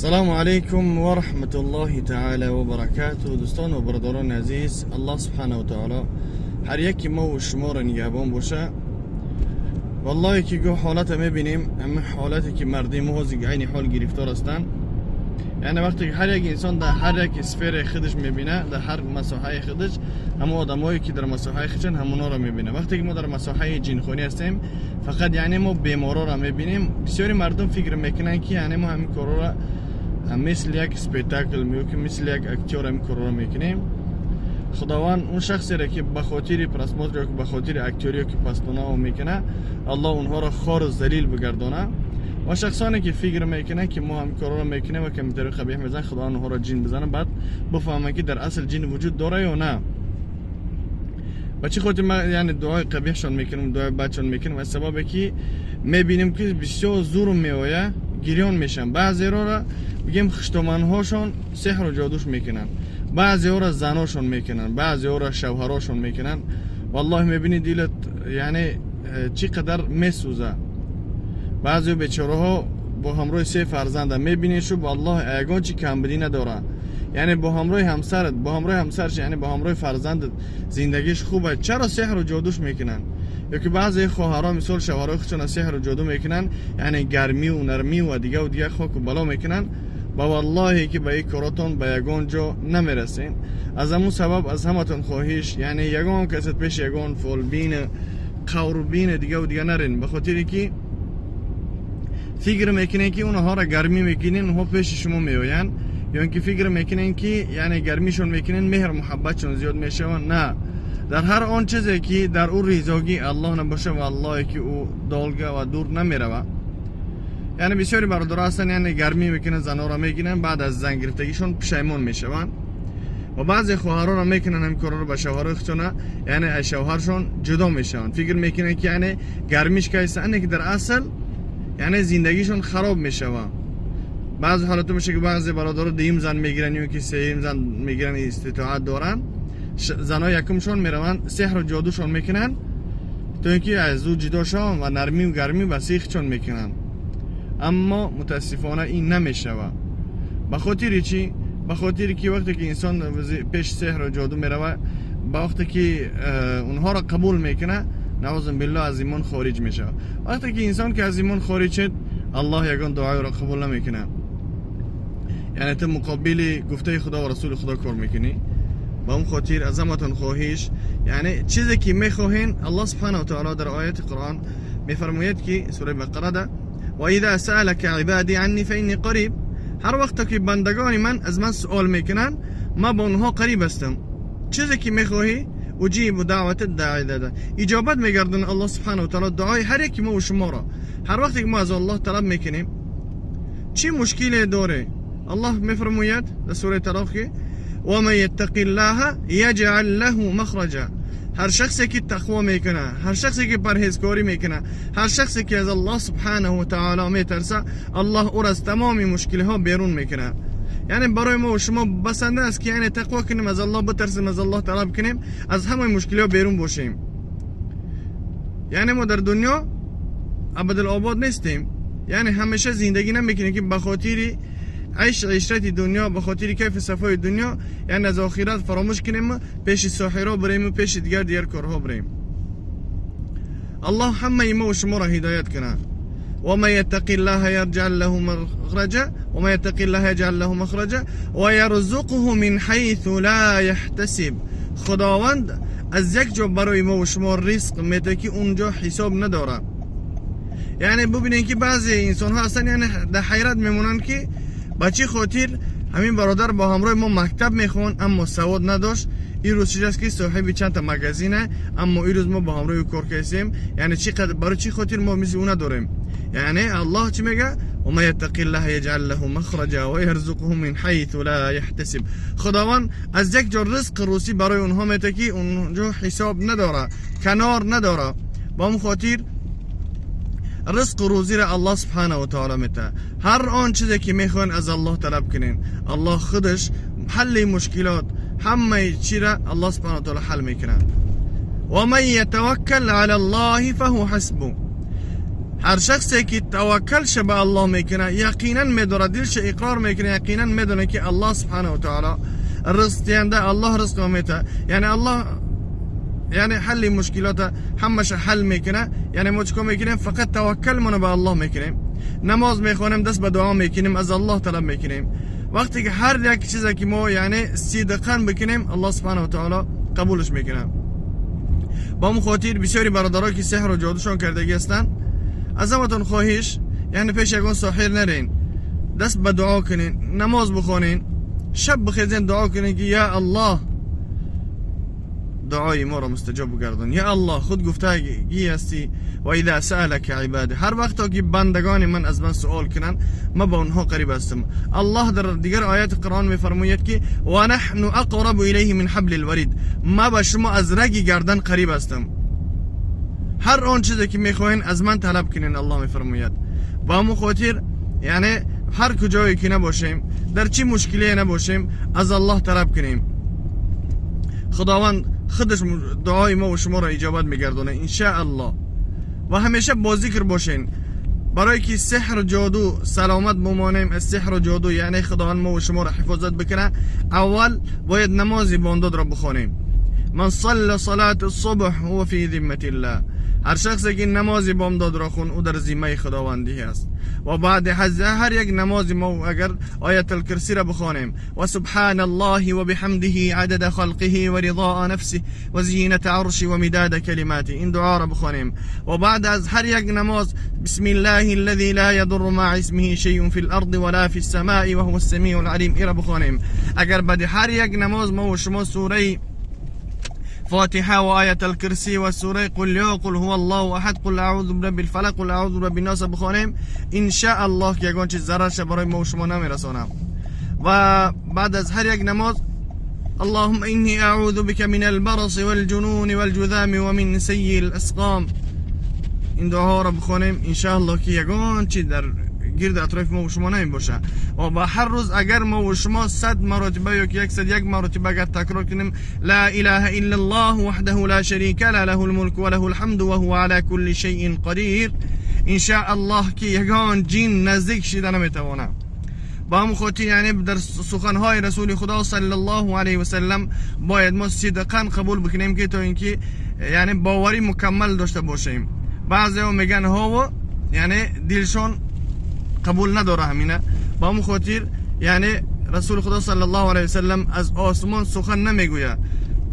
Салому алайкум ва раҳматуллоҳи таъала ва баракатуҳ. Дӯстон ва бародарони азиз, Аллоҳ субҳанаҳу ва таъала ҳар яки мо ва шуморо нигаҳбон боша. Валлоҳе ки гоҳ ҳолата мебинем, ҳамин ҳолате ки мардуми мо ҳозир айни ҳол гирифтор ҳастанд. Яъне вақте ки ҳар як инсон дар ҳар як сфераи худаш мебина, дар ҳар масоҳаи худаш, ҳамон одамое ки дар масоҳаи худшон, ҳамонҳоро мебина. Вақте ки мо дар масоҳаи ҷинхонӣ ҳастем, фақат яъне мо беморора мебинем. Бисёри мардум фикр мекунанд, ки яъне мо ҳамин корҳоро мисли як спектакл ё ки мисли як актёр ҳамин корҳоро мекунем. Худованд он шахсере ки ба хотири просмотр ё ки ба хотири актёрӣ ё ки пастунао мекуна, Аллоҳ онҳоро хору залил бигардона. Ва шахсоне ки фикр мекунанд, ки мо ҳамин корҳоро мекунем ва комментари қабеҳ мезананд, Худованд онҳоро ҷин бизанад, баъд бифаҳманд, ки дар асл ҷин вуҷуд дора ё на. Ба чӣ хотир ман яъне дуои қабеҳшон мекунам, дуои бадшон мекунам? Аз сабабе ки мебинем, ки бисёр зурм меояд, гирён мешаванд. Баъзеҳоро бигем, хуштоманҳошон сеҳру ҷодуш мекунанд, баъзеҳоро заношон мекунанд, баъзеҳоро шавҳарошон мекунанд. Валлоҳи, мебинӣ, дилат яъне чӣ қадар месӯза. Баъзеҳо бечораҳо бо ҳамроҳи се фарзанда мебинешу, валлоҳи, ягон чи камбудӣ надора. Яъне бо ҳамроҳи ҳамсарат, бо ҳамроҳи ҳамсарш, яъне бо ҳамроҳи фарзандат зиндагиш хуб аст. Чаро сеҳру ҷодуш мекунанд? Ё ки баъзе хоҳарҳо, мисол, шавҳарҳои худшона сеҳру ҷоду мекунанд, яъне гармиву нармиву ва дигаву дигар хоку бало мекунанд. Ба валлоҳе ки ба ин коротон ба ягон ҷо намерасен. Аз ҳамун сабаб аз ҳаматон хоҳиш, яъне ягон касат пеши ягон фолбин, қаврбин, дигаву дига нарен, ба хотире ки фикр мекунем, ки онҳоро гармӣ мекунен, онҳо пеши шумо меоянд, ё ин ки фикр мекунем, ки яъне гармишон мекунен, меҳр муҳаббатшон зиёд мешаванд. На, дар ҳар он чизе ки дар ӯ ризогии Аллоҳ набоша, валлоҳе ки ӯ долга ва дур намерава. Яъне бисёри бародаро ҳастанд, яъне гармӣ мекунанд, занҳоро мегиранд, баъд аз зан гирифтагишон пушаймон мешаванд. Ва баъзе хоҳаронро мекунанд ҳамин корҳоро ба шавҳарои худшона, яъне аз шавҳаршон ҷудо мешаванд. Фикр мекунанд, ки яъне гармиш кайса, ане ки дар асл яъне зиндагишон хароб мешавад. Баъзе ҳолато меша, ки баъзе бародаро дуюм зан мегиранд ё ки сеюм зан мегиранд, иститоат доранд. Занҳои якумшон мераванд, сеҳру ҷодушон мекунанд, то ин ки аз ӯ ҷудо шаванд ва нармию гармӣ ба сихчон мекунанд. Аммо мутаассифона ин намешавад. Ба хотири чӣ? Ба хотире ки вақте ки инсон пеши сеҳру ҷоду меравад, ба вақте ки онҳоро қабул мекунад, наъузу биллоҳ, аз имон хориҷ мешавад. Вақте ки инсон ки аз имон хориҷ шуд, Аллоҳ ягон дуоеро қабул намекунад. Яъне ту муқобили гуфтаи Худо ва Расули Худо кор мекунӣ. Ба он хотир аз ҳаматон хоҳиш, яъне чизе ки мехоҳен, Аллоҳ субҳанаҳу ва таъала дар ояти Қуръон мефармояд, ки сураи Бақарада: وإذا سألك عبادي عني فإني قريب. Ҳар вақте ки бандагони ман аз ман суол мекунанд, ман ба онҳо қариб ҳастам. Чизе ки мехоҳӣ, أجيب دعوة الداع إذا، иҷобат мегардонад Аллоҳ субҳанаҳу ва таъала дуои ҳар яки мо ва шуморо. Ҳар вақте ки мо аз Аллоҳ талаб мекунем, чӣ мушкиле доре, Аллоҳ мефармояд дар сураи Талоқ, ки ومن يتق الله يجعل له مخرجا. Ҳар шахсе ки тақво мекунад, ҳар шахсе ки парҳезкорӣ мекунад, ҳар шахсе ки аз Аллоҳ субҳанаҳу ва таъала метарса, Аллоҳ ӯро аз тамоми мушкилиҳо берун мекунад. Яъне барои мо ва шумо басанда аст, ки яъне тақво кунем, аз Аллоҳ битарсем, аз Аллоҳ талаб кунем, аз ҳамаи мушкилиҳо берун бошем. Яъне мо дар дунё абадалобод нестем, яъне ҳамеша зиндагӣ намекунем, ки ба хотири айш ишрати дунё, ба хотири кайфи сафои дунё, яъне аз охират фаромӯш кунем, пеши соҳиро бирем, пеши дигар дигар корҳо бирем. Аллоҳ ҳамаи мо ва шуморо ҳидоят кунад. ومن يتق الله يجعل له مخرجا ومن يتق الله يجعل له مخرجا ويرزقه من حيث لا يحتسب. Худованд аз як ҷо барои мо ва шумо ризқ мета, ки унҷо ҳисоб надорад. Яъне бубинед, ки баъзе инсонҳо ҳастанд, яъне дар ҳайрат мемонанд, ки ба чӣ хотир ҳамин бародар бо ҳамроҳи мо мактаб мехонд, аммо савод надошт. Ин рӯз чиз аст, ки соҳиби чандта магазина, аммо ин рӯз мо бо ҳамроҳи ӯ кор кардем. Яъне чӣ қадр, барои чӣ хотир мо мисли ӯ надорем? Яъне Аллоҳ чӣ мега? ومن يتق الله يجعل له مخرجا ويرزقه من حيث لا يحتسب. Худованд аз як ҷо ризқ рӯзӣ барои онҳо мета, ки онҷо ҳисоб надора, канор надора. Ба он хотир ризқу рӯзиро Аллоҳ субҳанаҳу ва таъала мета. Ҳар он чизе ки мехоҳен, аз Аллоҳ талаб кунен, Аллоҳ худаш ҳалли мушкилот, ҳамаи чира Аллоҳ субҳанаҳу ва таъала ҳал мекунад. ومن يتوكل على الله فهو حسبه. Ҳар шахсе ки таваккалша ба Аллоҳ мекунад, яқинан медорад, дилша иқрор мекунад, яқинан медонад, ки Аллоҳ سبحانه وتعالى ризқ диҳанда, Аллоҳ ризқ метаҳад, яъне Аллоҳ яъне ҳалли мушкилота ҳамаша ҳал мекунад. Яъне мо чикор мекунем? Фақат таваккалмона ба Аллоҳ мекунем, намоз мехонем, даст ба дуо мекунем, аз Аллоҳ талаб мекунем. Вақте ки ҳар як чизе ки мо яъне сидқан бикунем, Аллоҳ سبحانه وتعالى қабулш мекунад. Ба ҳамон хотир бисёри бародаро, ки сеҳру ҷодушон кардагӣ ҳастанд, аз ҳаматон хоҳиш, яъне пеш ягон соҳир нерен, даст ба дуо кунен, намоз бихонен, шаб бихезен, дуо кунен, ки я Аллоҳ, дуои моро мустаҷоб бигардон. Я Аллоҳ, худ гуфтагӣ ҳастӣ: وإذا سألك عبادي, ҳар вақто ки бандагони ман аз ман суол кунанд, ман ба онҳо қариб ҳастам. Аллоҳ дар дигар ояти Қуръон мефармояд, ки ونحن أقرب إليه من حبل الوريد, ман ба шумо аз раги гардан қариб ҳастам. Ҳар он чизе ки мехоҳен, аз ман талаб кунен, Аллоҳ мефармояд. Ба ҳамон хотир, яъне ҳар куҷое ки набошем, дар чӣ мушкилие набошем, аз Аллоҳ талаб кунем, Худованд худаш дуои мо ва шуморо иҷобат мегардонад, иншааллоҳ. Ва ҳамеша бо зикр бошен, барое ки сеҳру ҷоду саломат бимонем аз сеҳру ҷоду, яъне Худованд мо ва шуморо ҳифозат бикунад. Аввал бояд намози бомдодро бихонем. من صلى صلاة الصبح هو في ذمة الله. Ҳар шахсе ки намози бомдодро хун, ӯ дар зиммаи худовандӣ аст. Ва баъди ҳар як намози мо агар Оятулкурсиро бихонем ва سبحان الله وبحمده عدد خلقه ورضاء نفسه وزينة عرشه ومداد كلماته, ин дуоро бихонем ва баъд аз ҳар як намоз بسم الله الذي لا يضر مع اسمه شيء في الأرض ولا في السماء وهو السميع العليم, ира бихонем. Агар баъди ҳар як намоз мо ва шумо сураи Фотиҳа ва Оятулкурсӣ ва сураи قل يا قل هو الله أحد, قل أعوذ برب الفلق, قل أعوذ برب الناس бихонем, иншааллоҳ ки ягон чиз зарарша барои мо ва шумо намерасонам. Ва баъд аз ҳар як намоз اللهم إني أعوذ بك من البرص والجنون والجذام ومن سيء الأسقام, ин дуоҳоро бихонем, иншааллоҳ ки ягон чиз дар гирди атрофи мо ва шумо намебошад. Ва ба ҳар рӯз агар мо ва шумо 100 маротиба ё ки 101 маротиба агар такрор кунем لا إله إلا الله وحده لا شريك له له الملك وله الحمد وهو على كل شيء قدير, иншааллоҳ ки ягон ҷин наздик шида наметавонад. Ба ҳамон хотир, яъне дар суханҳои Расули Худо صلى الله عليه وسلم бояд мо сидқан қабул бикунем, ки то ин ки яъне боварӣ мукаммал дошта бошем. Баъзеҳо мегӯянд ҳово, яъне дилшон қабул надора ҳамина. Ба ҳамон хотир, яъне Расули Худо صلى الله عليه وسلم аз осмон сухан намегӯяд.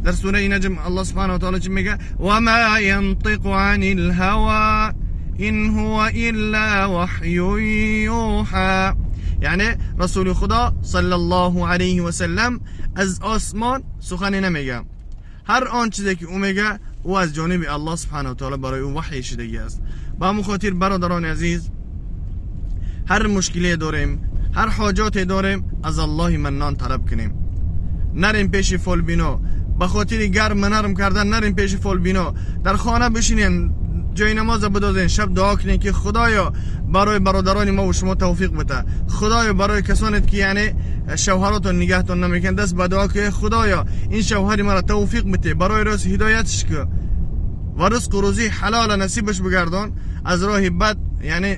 Дар сураи Наҷм Аллоҳ سبحانه وتعالى чӣ мега? وما ينطق عن الهوى إن هو إلا وحي يوحى. یعنی رسول خدا صلى الله عليه وسلم از آسمان سخنی نمیگه. هر آن چیزی که او میگه، او از جانب الله سبحانه و تعالی برای او وحی شدگی است. به همون خاطر برادران عزیز، هر مشکلی داریم، هر حاجاتی داریم، از الله منان طلب کنیم. نریم پیش فالبینا. به خاطر گرم نرم کردن نریم پیش فالبینا. در خانه بشینین، جای نماز بدازین، شب دعا کنین که خدایا برای برادران ما و شما توفیق بده، خدایا برای کسانی که یعنی شوهراتون نگهتون نمیکن، دست به دعا که خدایا این شوهر مرا توفیق بده، برای راست هدایتش که و رزق و روزی حلال نصیبش بگردان، از راه بد یعنی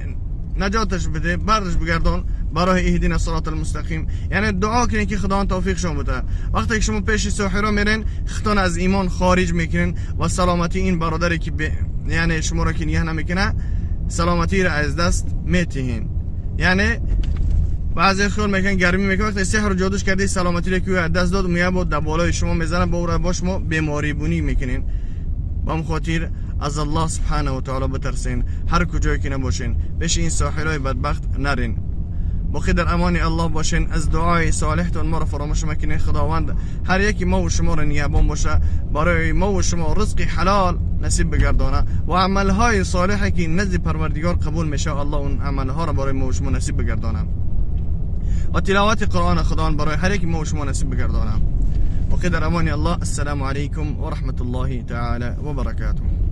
نجاتش بده، برش بگردان برای اهدنا الصراط المستقیم. یعنی دعا کنین که خداوند توفیق شما بده. وقتی که شما پیش ساحرا میرین، خودتان از ایمان خارج میکنین و سلامتی این برادری که یعنی شما را که نگه نمیکنه، سلامتی را از دست میتهین. یعنی بعضی خیال میکنن گرمی میکنن. وقتی سحر و جادوش کردی، سلامتی را که از دست داد، میاد با در بالای شما میزنه، با با شما بیماری بونی میکنین. به همون خاطر از الله سبحانه و تعالی بترسین. هر کجایی که نباشین، پیش این ساحرای بدبخت نرین. باقی در امان الله باشین. از دعای صالحتون ما را فراموش مکنین. خداوند هر یکی ما و شما را نگهبان باشه، برای ما و شما رزق حلال نصیب بگردانه و عملهای صالحی که نزد پروردگار قبول میشه، الله اون عملها را برای ما و شما نصیب بگردانه و تلاوت قرآن خداوند برای هر یکی ما و شما نصیب بگردانه. باقی در امان الله. السلام علیکم و رحمت الله تعالی و برکاته.